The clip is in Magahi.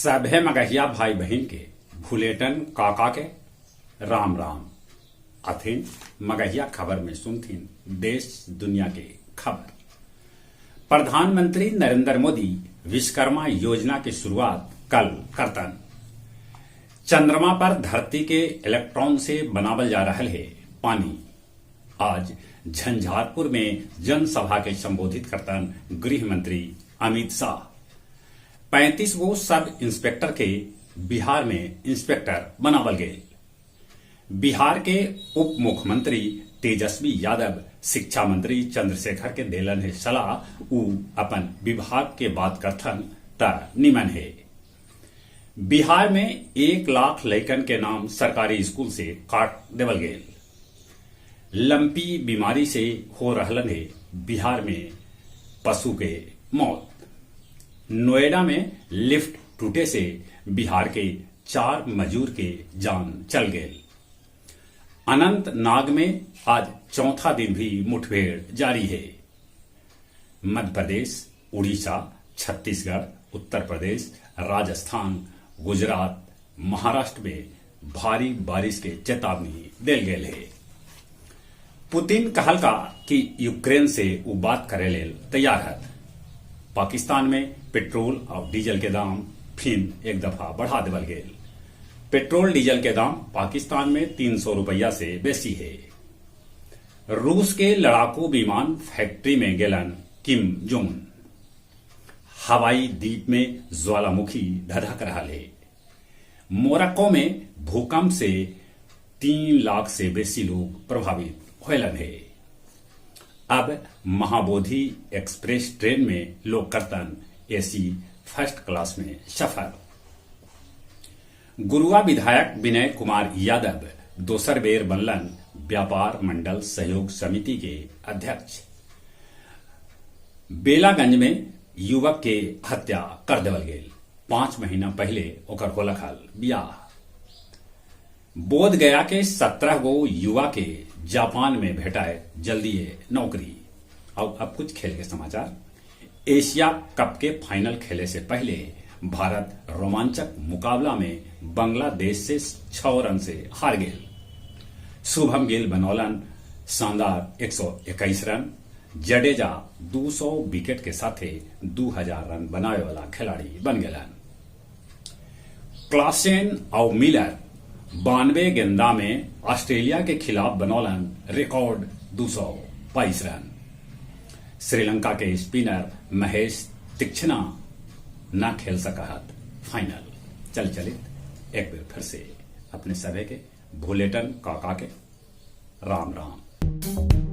सभे मगहिया भाई बहिन के भुलेटन काका के राम राम। अथिन मगहिया खबर में सुनथिन देश दुनिया के खबर। प्रधानमंत्री नरेंद्र मोदी विश्वकर्मा योजना के शुरुआत कल करतन। चंद्रमा पर धरती के इलेक्ट्रॉन से बनावल जा रहल हे पानी। आज झंझारपुर में जनसभा के संबोधित करतन गृह मंत्री अमित शाह। 35 गो सब इंस्पेक्टर के बिहार में इंस्पेक्टर बनावल गेल। बिहार के उप मुख्यमंत्री तेजस्वी यादव शिक्षा मंत्री चंद्रशेखर के देलन हे सलाह, ऊ अपन विभाग के बात करथन त निमन हे। बिहार में 1 लाख लइकन के नाम सरकारी स्कूल से काट देवल गेल। लंपी बीमारी से हो रहलन हे बिहार में पशु के मौत। नोएडा में लिफ्ट टूटे से बिहार के 4 मजूर के जान चल गेल। अनंतनाग में आज चौथा दिन भी मुठभेड़ जारी है। मध्य प्रदेश, उड़ीसा, छत्तीसगढ़, उत्तर प्रदेश, राजस्थान, गुजरात, महाराष्ट्र में भारी बारिश के चेतावनी देल गेल है। पुतिन कहलका कि यूक्रेन से उ बात करे लेल तैयार हत। पाकिस्तान में पेट्रोल और डीजल के दाम फिर एक दफा बढ़ा देवल गेल। पेट्रोल डीजल के दाम पाकिस्तान में 300 रुपया से बेसी है। रूस के लड़ाकू विमान फैक्ट्री में गेलन किम जोंग। हवाई द्वीप में ज्वालामुखी धधक रहा है। मोरक्को में भूकंप से 3 लाख से बेसी लोग प्रभावित होलन है। अब महाबोधि एक्सप्रेस ट्रेन में लोग करतन एसी फर्स्ट क्लास में सफर। गुरुआ विधायक विनय कुमार यादव दोसर बेर बनलन व्यापार मंडल सहयोग समिति के अध्यक्ष। बेलागंज में युवक के हत्या कर देवल गेल। 5 महीना पहले ओकर होलक हल बियाह। बोध गया के 17 गो युवा के जापान में भेटाए जल्दीए नौकरी। और अब कुछ खेल के समाचार। एशिया कप के फाइनल खेले से पहले भारत रोमांचक मुकाबला में बांग्लादेश से 6 रन से हार गेल। शुभम गिल बनौलन शानदार 121 रन। जडेजा 200 विकेट के साथे 2000 रन बनावे वाला खिलाड़ी बन गेलन। क्लासेन और मिलर 92 गेंदा में ऑस्ट्रेलिया के खिलाफ बनौलन रिकॉर्ड 222 रन। श्रीलंका के स्पिनर महेश तीक्षणा ना खेल सकहत फाइनल। चल चलित एक बार फिर से अपने सभे के भुलेटन काका के राम राम।